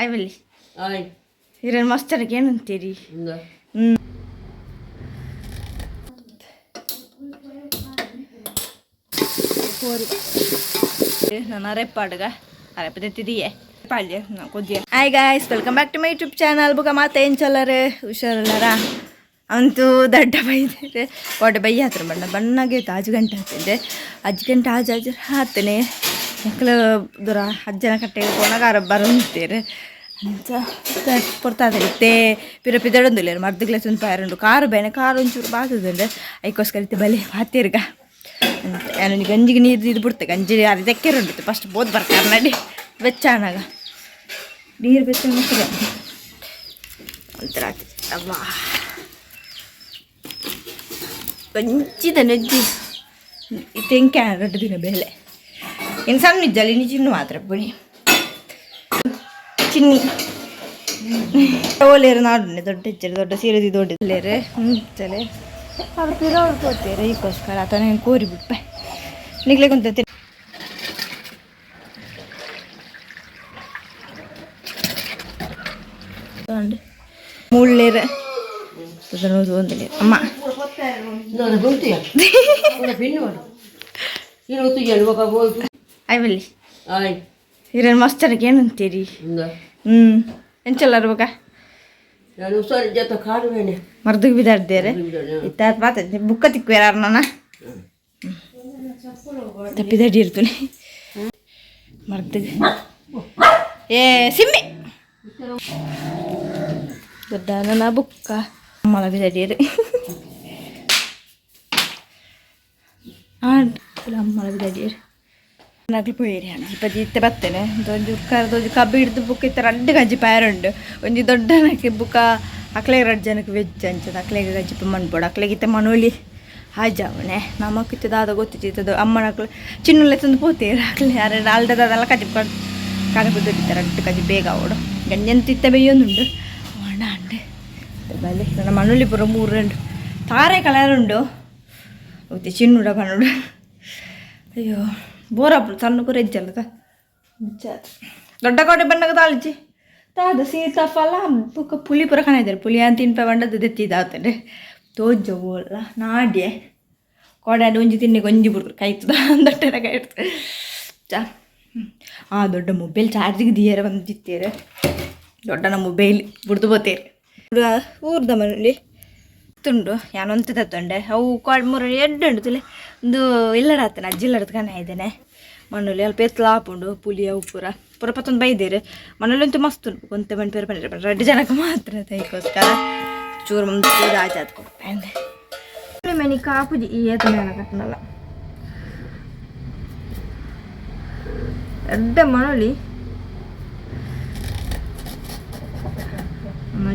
ಆಯ್ವಲ್ಲಿ. ಆಯ್. Iron ಮಸ್ತರಿಗೆ ಏನಂತೀರಿ? ಇಂದ. ಕೋರಿ ನಾನು ಅರೆಪ್ಪಾಡುಗ ಅರೆಪ್ಪ ತೆತ್ತಿದೀಯೆ ಪಾಳ್ಯ ಕೊದ್ದಿಯ. Hi guys, welcome back to my YouTube channel. ಬುಕ ಮಾತ ಎಂಚಲ್ಲರೆ, ಹುಷಾರಲ್ಲಾರ ಅಂತೂ ದಡ್ಡ ಬೈದರೆ ಕೋಟೆ ಬೈ ಹತ್ರ ಬಣ್ಣ ಬಣ್ಣಗೆ ಆಜು ಗಂಟೆ ಆಗ್ತದೆ. ಅಜ್ಜು ಗಂಟೆ ಆಜು ಆಜು ಹಾತನೆ ಮಕ್ಕಳು ದೂರ ಅಜ್ಜನ ಕಟ್ಟೆಗೆ ಪೋನಾಗ ಅರ ಬರಂತೀರು ಅಂತ ಪೊರ್ತಾದ ಇತ್ತೆ ಪಿರ ಪಿದಡೊಂದಿಲ್ಲ ಮರ್ದಿಗ್ಲೆ ಸುಂಪಾಯರುಂಡು ಕಾರು ಬೇನೆ ಕಾರು ಒಂಚೂರು ಬಾತದಂಡೆ ಐಕೋಸ್ಕರ ಇತ್ತೆ ಬಲಿ ಹಾತಿರ್ಗ ಅಂತ ನಾನು ಗಂಜಿಗೆ ನೀರು ಇದು ಬಿಡ್ತೆ. ಗಂಜಿ ಅದು ತೆಕ್ಕೆರುಂಡಿತ್ತು. ಫಸ್ಟ್ ಬೋದ್ ಬರ್ತಾರೆ ನಡಿ ಬೆಚ್ಚಾನಾಗ ನೀರು ಬೆಚ್ಚ ಮೊಸರು ಒಂಥರ ಅವ್ವಾ ಗಂಜಿದ ನೆಜ್ಜಿ ತೆಂಕೆ ರಡ್ಡು ದಿನ ಬೇಲೆ ಇನ್ನು ಸಣ್ಣ ಇಜ್ಜಲ್ಲಿ ಇನ್ನು ಚಿನ್ನು ಮಾತ್ರ ಪುಣಿ ಚಿನ್ನಿ ಓಲೇರು ನಾಡುಂಡೆ ದೊಡ್ಡ ಹೆಚ್ಚರು ದೊಡ್ಡ ಸೀರೆ ದೊಡ್ಡ ಲೇರು ಮುಂಚಲೆ ಅವ್ರು ಪಿರೋರು ಕೋತೇರು ಈಗೋಸ್ಕರ ಆತನ ಕೋರಿ ಬಿಟ್ಟೆ ನಿಗ್ಲೆ ಕುಂತ ಮುಳ್ಳೇರು ಒಂದಿಲ್ಲ ಅಮ್ಮ. ನಾನು ಗುಂತಿಯ ಪಿನ್ನು ಮಾಡು ನೀನು ಒತ್ತಿಗೆ ಬೊಕ ಬೋಲ್ತು. ಆಯ್ವಲ್ಲಿ. ಆಯ್. ಇರನ್ ಮಸ್ತರಿಗೆ ಏನಂತೀರಿ? ಇಂದ. ಹ್ಞೂ ಎಂಚಲ್ಲಾರ ಬೊಕ? ನಾನು ಹುಷಾರು ಜೊತೆ ಕಾಡು ಬೇನೆ. ಮರ್ದಿಗೆ ಬಿದಾಡ್ದೇರೆ ಇತ್ತ ಬಾತ ಬುಕ್ಕ ತಿಕ್ವೇರಾರ ನನ್ನ ತಪ್ಪಿದಡಿ ಇರ್ತೀನಿ ಮರ್ದಿಗೆ. ಏ ಸಿಮ್ಮಿ ದೊಡ್ಡ ನನ್ನ ಬುಕ್ಕ ಅಮ್ಮಳ ಬಿದಡಿಯರು ಅಮ್ಮಳ ಬಿದಡಿಯರು ನಗಲು ಪೋಯಿರಿ ಅಣ್ಣ ಇಪ್ಪತ್ತು ಇತ್ತೆ ಬತ್ತೇನೆ. ಒಂಜಿ ಉರ್ಕಾರದ ಒಂಜಿ ಕಬ್ಬು ಹಿಡ್ದು ಬುಕ್ಕ ಇತ್ತ ರಡ್ಡು ಗಂಜಿ ಪೇರುಂಡು. ಒಂಜಿ ದೊಡ್ಡನಕ್ಕೆ ಬುಕ್ಕ ಅಕ್ಲೆಗ್ ರಡ್ಡು ಜನಕ್ಕೆ ವೆಜ್ ಅಂಚದ ಅಕ್ಲೆಗ್ ಗಜ್ಜಿಪ ಮನ್ಪೊಡು. ಅಕ್ಲೆಗ್ ಇತ್ತೆ ಮನೋಲಿ ಹಾಜಾವಣೆ ನಮಕ್ ಇತ್ತೆ ದಾದ ಗೊತ್ತಿತ್ತು ಅಮ್ಮನಕ್ಲು ಚಿನ್ನುಲೆ ತಂದು ಪೋತೇರು ಅಕ್ಲೆ ಯಾರು ಅಲ್ದದಲ್ಲ ಕಜಿಪ್ ಕಡಪು ದುಡಿತಾರೆ. ರಡ್ಡು ಕಜಿ ಬೇಗ ಅವಡು ಗಂಜಂತ ಇತ್ತೆ ಬೇಯೊಂದುಂಡು ಒಣ ಅಂಡೆ ಬಲೆ ನನ್ನ ಮನೋಲಿ ಪೂರ ಮೂರು రెండు ತಾರೆ ಕಲರ್ ಉಂಡು ಮತ್ತೆ ಚಿನ್ನುಡ ಬಣ್ಣುಡು. ಅಯ್ಯೋ ಬೋರಪ್ಪು ಸಣ್ಣ ಪೂರ ಎಜ್ಜಲ್ಲದ ದೊಡ್ಡ ಕೋಟೆ ಬಣ್ಣಗ ತಾಳಿಚಿ ತಾದ ಸೀತಾಫಲ ಬೊಕ್ಕ ಪುಲಿ ಪೂರ ಕಣ ಇದ್ದಾರೆ. ಪುಲಿ ಅಂತ ತಿನ್ಪ ಬಂಡದ್ದು ದೆತ್ತಿದಾತಂಡೆ ತೋಜ ಓಲ್ಲ ನಾಡ್ಯೆ ಕೋಡೆ ಒಂಜಿ ತಿನ್ನಿಗೆ ಒಂಜಿ ಬುಡ್ರು ಕೈತದ ದೊಡ್ಡ ಕೈ ಚಾ. ಆ ದೊಡ್ಡ ಮೊಬೈಲ್ ಚಾರ್ಜಿಗೆ ದಿಯರ ಬಂದಿತ್ತೇರೆ ದೊಡ್ಡನ ಮೊಬೈಲ್ ಬುಡ್ದು ಬೋತೇರು ಊರ್ದ ಮನೇಲಿ ತುಂಡು ಯಾನೊಂತ ತತ್ತೊಂಡೆ ಅವು ಕಾಡ್ ಮೂರು ಎಡ್ಡು ಉಂಡು ತುಲೆ ಒಂದು ಇಲ್ಲಡಾತನ ಅಜ್ಜಿ ಇಲ್ಲಡತ್ ಕಣ ಇದ್ದೇನೆ. ಮಣ್ಣಲ್ಲಿ ಅಲ್ಪ ಎತ್ತಲ ಆಪುಂಡು ಪುಲಿ ಅವು ಪೂರ ಪೂರ ಪತ್ತೊಂದು ಬೈದೇರು. ಮನೇಲಿ ಅಂತೂ ಮಸ್ತ್ ಉಂಟು ಕೊಂತೆ ಬಂದು ಪೇರು ಪಂಡಿರ ರಡ್ಡು ಜನಕ್ಕೆ ಮಾತ್ರ ತೈಕೋಸ್ಕರ ಚೂರು ಮುಂಚೂರು ಆಚೆ ಅದು ಕೊಡ್ತಾ ಮೆನಿ ಕಾಪುಜಿ ಈ ಏತ ಮೇಣ ಕಟ್ಟನಲ್ಲ ಎಡ್ಡೆ ಮಣಲಿ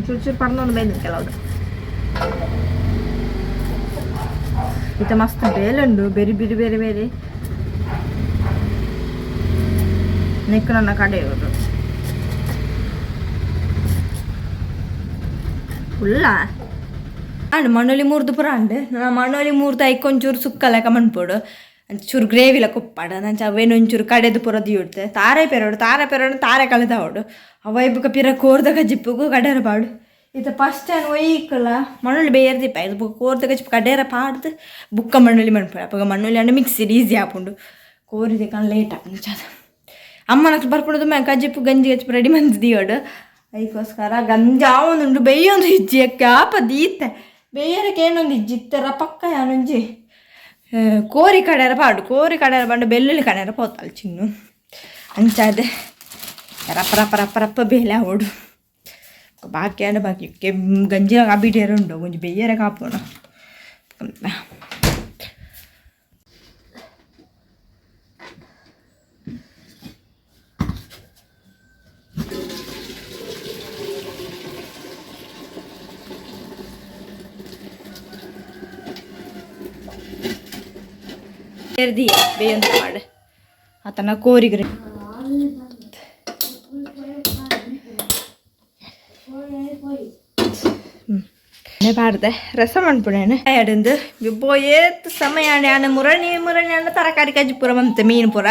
ಚೂರು ಚೂರು ಪರ್ನೊಂದು ಬೈದಿನ ಕೆಲವು ಇತ್ತ ಮಸ್ತ್ ಬೇಲೆ ಉಂಡು ಬೇರೆ ಬೇರೆ ಬೇರೆ ಬೇರೆ ನೆಕ್ ನನ್ನ ಕಡೆ ಇವರು ಫುಲ್ಲ ಅಂಡ್ ಮಣ್ಣೊಲಿ ಮೂರ್ದು ಪೂರ ಅಂಡ್ ನನ್ನ ಮಣ್ಣೊಲಿ ಮೂರ್ದು ಐಕೊಂಚೂರು ಸುಕ್ಕ ಲೆಕ್ಕ ಮನ್ಪೊಡು ಚೂರು ಗ್ರೇವಿ ಲೆಕ್ಕ ಉಪ್ಪಾಡು ನಂಚ ಅವೇನು ಒಂಚೂರು ಕಡೆದು ಪೂರ ದಿಯುಡ್ತೆ ತಾರೆ ಪೆರೋಡು ತಾರೆ ಪೆರೋಡು ತಾರೆ ಕಳೆದವಡು ಅವ ಬುಕ್ಕ ಪಿರ ಕೋರ್ದ ಕಜಿಪ್ಪುಗು ಕಡೆರ ಪಾಡು ಇದು ಫಸ್ಟ್ ಟೈಮ್ ಒಯ್ಕಲ ಮಣ್ಣೊಲಿ ಬೇರ್ದಿಪ್ಪ ಇದು ಬುಕ್ಕ ಕೋರ್ದ ಕಜಿಪ್ಪು ಕಡೆರ ಪಾಡ್ದು ಬುಕ್ಕ ಮಣ್ಣೊಲಿ ಮನ್ಪೊಡು. ಅಪ್ಪಗ ಮಣ್ಣೊಲಿ ಅಂಡ ಮಿಕ್ಸಿ ಈಸಿ ಆಪುಂಡು ಕೋರಿದೆ ಕಣ್ ಲೇಟ್ ಆಪುಂಡು ಚದ ಅಮ್ಮನಕ್ಕೆ ಬರ್ಪುಂಡು ಮ್ಯಾ ಕಜಿಪ್ಪು ಗಂಜಿ ಕಜಿಪ್ಪು ರೆಡಿ ಮಂತ್ ದಿಯೋಡು ಐಕೋಸ್ಕರ ಗಂಜಿ ಆವೊಂದುಂಡು ಬೇಯೊಂದು ಇಜ್ಜಿ ಅಕ್ಕ ಆಪ ದೀತೆ ಬೇಯರಕ್ಕೆ ಏನೊಂದು ಇಜ್ಜಿ ಇತ್ತರ ಪಕ್ಕ ಯಾನೊಂಜಿ ಕೋರಿ ಕಡೆರ ಪಾಡು ಕೋರಿ ಕಡೆರ ಪಾಡು ಬೆಳ್ಳುಳ್ಳಿ ಕಡೆರ ಪೋತಾಳು ಚಿನ್ನು ಅಂಚಾದೆ ರಪ್ಪ ರಪ್ಪ ರಪ್ಪ ರಪ್ಪ ಬೇಲೆ ಅವಡು ಬಾಕಿ ಅಂಡ ಬಾಕಿ ಗಂಜಿನ ಕಾಪಿಟಿಯರ ಉಂಡು ಒಂಜಿ ಬೇಯರ ಕಾಪೋಣ. ಬೇಯೊಂದು ಮಾಡು ಆತನ ಕೋರಿಗ್ರೆ ಪಾಡ್ದೆ ರಸ ಮನ್ಪುಣೇನೆ ಎಡಂದು ಏತ್ ಸಮಯ ಆಂಡ ಮುರಣಿ ಮುರಣಿ ಅಂಡ ತರಕಾರಿ ಕಜ್ಜಿ ಪೂರ ಬಂತೆ ಮೀನು ಪೂರ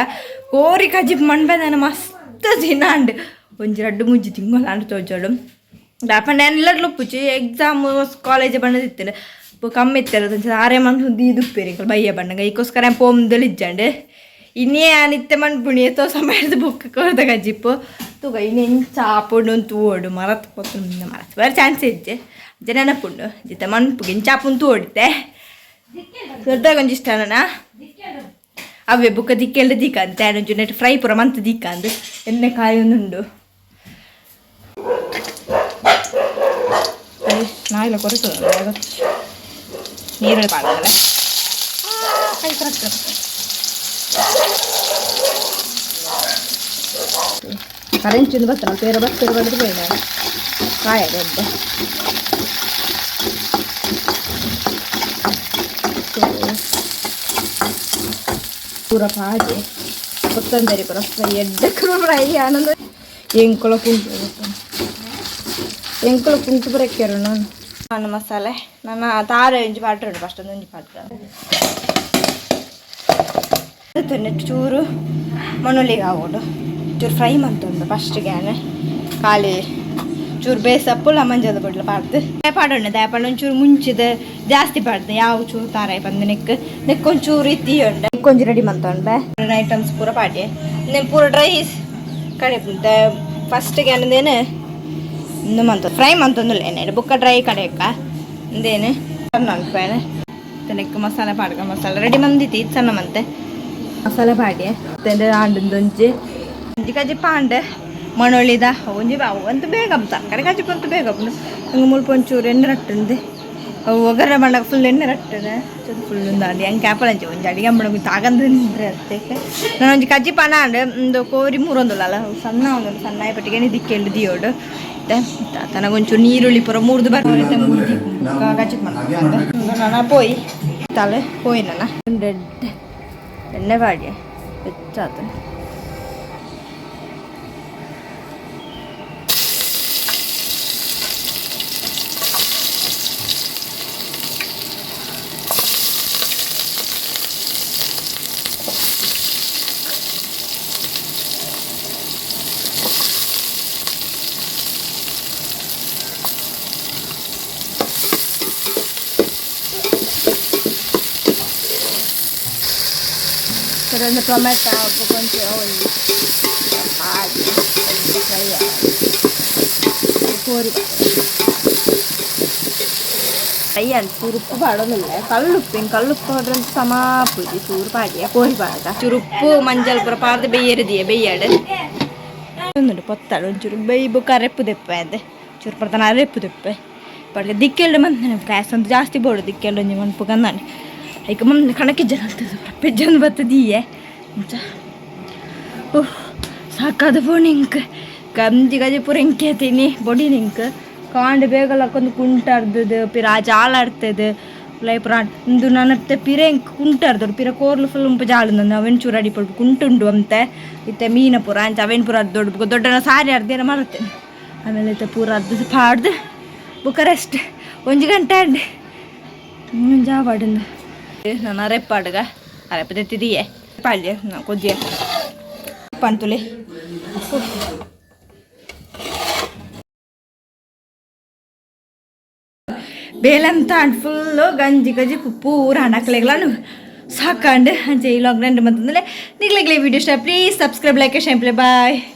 ಕೋರಿ ಕಜ್ಜಿ ಮಣ್ಬೆದಾನ ಮಸ್ತ್ ದಿನ ಅಂಡ್ ಒಂಜಿ ರಡ್ಡು ಮುಂಜಿ ತಿಂಗಳು ಆಂಡ್ ತೋಜೋಡು ದಾಪಂಡ ಎಲ್ಲಡ್ಲು ಉಪ್ಪುಜಿ ಎಕ್ಸಾಮ್ ಕಾಲೇಜ್ ಬಣ್ಣದಿತ್ತೇನೆ ಕಮ್ಮಿ ಇತ್ತೆಲ್ಲ ಆರೆ ಮಂತ್ ದೀದುಪ್ಪೇರಿ ಬಯ್ಯ ಬಣ್ಣಗ ಈಕೋಸ್ಕರ ಪೋಮ್ದಲ್ಲಿ ಇಜ್ಜಂಡು ಇನ್ನೇ ನಿತ್ಯ ಮನ್ಪುಣಿ ಎತ್ತೋ ಸಮಯದ ಬುಕ್ ಕೊರ್ದ ಗಜ್ಜಿಪ್ಪು ತೂಗ ಇನ್ನೆಂಚ ಆಪುಂಡು ತೂವೊಡು ಮರತ್ ಪೊತ್ತು ಮರತ್ ಬೇರೆ ಚಾನ್ಸ್ ಇಜ್ಜೆ ನೆನಪುಂಡು ಜಿತ್ತ ಮನ್ಪುಗೆ ಇಂಚಾಪುನ್ ತೂವೊಡಿತ್ತೆ ದೊಡ್ಡದಾಗ ಒಂಜಿ ಇಷ್ಟ ನನ್ನ ಅವೇ ಬುಕ್ಕ ದಿಕ್ಕೆಲ್ಲ ದಿಕ್ಕ ಅಂತ ಒಂಚೂರು ನೆಟ್ ಫ್ರೈ ಪೂರ ಮಂತ್ ದಿಕ್ಕ ಅಂದು ಎಣ್ಣೆ ಕಾಯಿ ಒಂದುಂಡು ನಾಯಿಲ ಕೊರತು ನೀರುಳ್ಳಿ ಪಾಡಲ್ಲ ಕೈ ಕರೆಕ್ಟ್ ಕರೆಂಟ್ ಬರ್ತಾನ ಬೇರೆ ಬರ್ತಾರೆ ಬಂದ್ರೆ పోయినా ಕಾಯದೆ ಪೂರ ಪಾಜೆ ಕೊತ್ತಂಬರಿ ಪೂರ ಫ್ರೈ ಎಡ್ಡಕ್ಕೂ ಫ್ರೈ ಆನಂದ ಎಂಕೊಳ ಕುಂಟು ಎಂಕೊಳ ಕುಂಟು ಬರಕ್ಕೆರು ನಾನು ನಾನು ಮಸಾಲೆ ನನ್ನ ತಾರ ಒಂಜಿ ಪಾಟ್ರೆ ಉಂಟು ಫಸ್ಟ್ ಒಂಜಿ ಪಾಟ್ರೆ ಚೂರು ಮಣ್ಣುಲಿಗೆ ಆಗೋಡು ಚೂರು ಫ್ರೈ ಮಂತುಂಡು ಫಸ್ಟ್ಗೆ ಖಾಲಿ ಚೂರು ಬೇಸಪ್ಪುಲ ಮಂಜದ ಬಡ್ಲ ಪಾಡ್ದು ಪಾಡೋಣ ದಾಯಪಂಡ ಒಂಚೂರು ಮುಂಚಿದ ಜಾಸ್ತಿ ಪಾಡ್ದು ಯಾವ ಚೂರು ತಾರಾಯಿ ಬಂದು ನೆಕ್ ನೆಕ್ ಒಂಚೂರು ಇತ್ತಿ ಉಂಡು ನೆಕ್ ರೆಡಿ ಮಂತುಂಡು ಐಟಮ್ಸ್ ಪೂರ ಪಾಡಿ ನೆ ಪೂರ ಡ್ರೈ ಕಡೆ ಫಸ್ಟ್ಗೆ ಅನ್ನದೇನು ಇಂದು ಮಂತ ಫ್ರೈ ಮಂತೊಂದುಲ್ಲ ಎಣ್ಣೆ ಬುಕ್ಕ ಡ್ರೈ ಕಡೆಯಕ್ಕ ಇಂದೇನು ಸಣ್ಣ ಅನ್ಪೇನೆ ನೆಕ್ ಮಸಾಲೆ ಪಾಡ್ಕ ಮಸಾಲೆ ರೆಡಿ ಮಂದಿತಿ ಇದು ಸಣ್ಣ ಮಂತೆ ಮಸಾಲೆ ಪಾಡಿ ಆಂಡೊಂಜಿ ಒಂಜಿ ಕಜಿ ಪಾಂಡೆ ಮಣೊಳಿದ ಒಂಜಿ ಬಾವು ಅಂತ ಬೇಗ ತರಕಾರಿ ಕಜ್ಜಿ ಬಂತು ಬೇಗ ಹಂಗೆ ಮುಲ್ಪ ಒಂಚೂರು ಎಣ್ಣೆ ರಟ್ಟಂದೆ ಅವು ಒಗ್ಗರಣೆ ಮಾಡಕ್ಕೆ ಫುಲ್ ಎಣ್ಣೆ ರಟ್ಟದೆ ಫುಲ್ ಒಂದು ಅಂಡಿ ಹಂಗೆ ಕ್ಯಾಪಲಂಚಿ ಒಂಜಿ ಅಡಿಗೆ ಮಾಡಕ್ಕೆ ತಾಗಂದ್ರೆ ಅತ್ತಕ್ಕೆ ನಾನು ಒಂಜಿ ಕಜ್ಜಿ ಪಾನ ಅಂಡ್ ಒಂದು ಕೋರಿ ಮೂರೊಂದುಲ್ಲ ಸಣ್ಣ ಒಂದೊಂದು ಸಣ್ಣ ಪಟ್ಟಿಗೆ ದಿಕ್ಕೆಂಡು ದಿಯೋಡು ತನಗೊಂಚೂರು ನೀರುಳ್ಳಿ ಪೂರ ಮುರಿದು ಬರ್ತಾರೆ ಮುರಿದು ಕಜ್ಜಿ ನಾನು ಪೋಯಿ ತಲೆ ಪೋಯಿ ನನ್ನ ಎಣ್ಣೆ ಪಾಡಿ ಹೆಚ್ಚಾತ ಒಂದು ಟೊಮೆಟೊ ಕೊಂಚ ಹಾಕಿ ಫ್ರೈ ಕೋರಿ ಫ್ರೈ ಅಂತ ಚೂರು ಉಪ್ಪು ಪಾಡೋದಿಲ್ಲ ಕಳ್ಳುಪ್ಪು ಹಿಂಗೆ ಕಳ್ಳುಪ್ಪು ಹೋದ್ರೆ ಸಮಾಪುಜಿ ಚೂರು ಪಾಡಿಯ ಕೋರಿ ಪಾಡದ ಚೂರು ಉಪ್ಪು ಮಂಜಲ್ ಪೂರ ಪಾರ್ದು ಬೆಯ್ಯರಿದೆಯೇ ಬೆಯ್ಯಾಡು ಒಂದುಂಡು ಪೊತ್ತಾಡು ಒಂಚೂರು ಬೆಯ್ಬು ಅರೆಪ್ಪು ದೆಪ್ಪೆ ಅದೇ ಚೂರು ಪಡ್ತಾನೆ ಅರೆಪ್ಪು ದೆಪ್ಪೆ ಪಡ್ಗೆ ದಿಕ್ಕೆಲ್ಡು ಮಂದನೆ ಗ್ಯಾಸ್ ಅಂತ ಜಾಸ್ತಿ ಬೋಡು ದಿಕ್ಕೆಲ್ಡು ಒಂಜಿ ಮನ್ಪು ಕಂದಾನೆ ಐಕ ಮಮ್ಮಿ ಕಣಕ್ಕೆ ಜನ ಪೆಜ್ಜನ್ ಬತ್ತದೀಯೆ ಇಂಚ ಓಹ್ ಸಾಕಾದ ಫೋನ್ ಇಂಕ್ ಗಂಜಿ ಗಜಿ ಪೂರ ಇಂಕೇತೀನಿ ಬೊಡಿ ನಿಂಕ್ ಕಾಂಡ್ ಬೇಗ ಲಕ್ಕೊಂದು ಕುಂಟಾರ್ದದು ಪಿರ ಜಾಲಾಡ್ತದೆ ಲೈ ಪುರ ಇಂದು ನನ್ನ ಪಿರೆ ಇಂಕ್ ಕುಂಟಾರ್ದದು ಪಿರ ಕೋರ್ಲು ಫುಲ್ ಉಂಪು ಜಾಲು ಅವೆನ್ ಚೂರು ಅಡಿ ಪಡ್ಪು ಕುಂಟುಂಡು ಅಂತೆ ಇತ್ತೆ ಮೀನ ಪೂರ ಅಂಚ ಅವೇನು ಪೂರ ದೊಡ್ಡ ದೊಡ್ಡ ಸಾರಿ ಅರ್ಧೇನ ಮರತ್ತೇನೆ ಆಮೇಲೆ ಇತ್ತೆ ಪೂರ ಅರ್ಧ ಪಾಡ್ದು ಬುಕ್ಕ ರೆಸ್ಟ್ ಒಂಜಿ ಗಂಟೆ ಅಂಡೆ ಜಾವಾಡಿಂದ ನಾನು ಅರೆಪ್ಪಾಡುಗ ಅರೆಪ್ಪ ತೆತ್ತಿದೀಯೆ ಪಾಳ್ಯ ನಾ ಕೊದ್ದಿಯ ಪಂತುಲೆ ಬೇಲಂತ ಫುಲ್ಲು ಗಂಜಿ ಗಂಜಿ ಪೂರ ಹಣಕ್ಲೆಗ್ಲಾನು ಸಾಕಂಡು ಅಂಚೆ ಈ ಲಾಗ್ ನಂದು ಮಂತಂದ್ರೆ ನಿಗ್ಲೆಗ್ಲೆ ವಿಡಿಯೋ ಇಷ್ಟ please subscribe like share bye.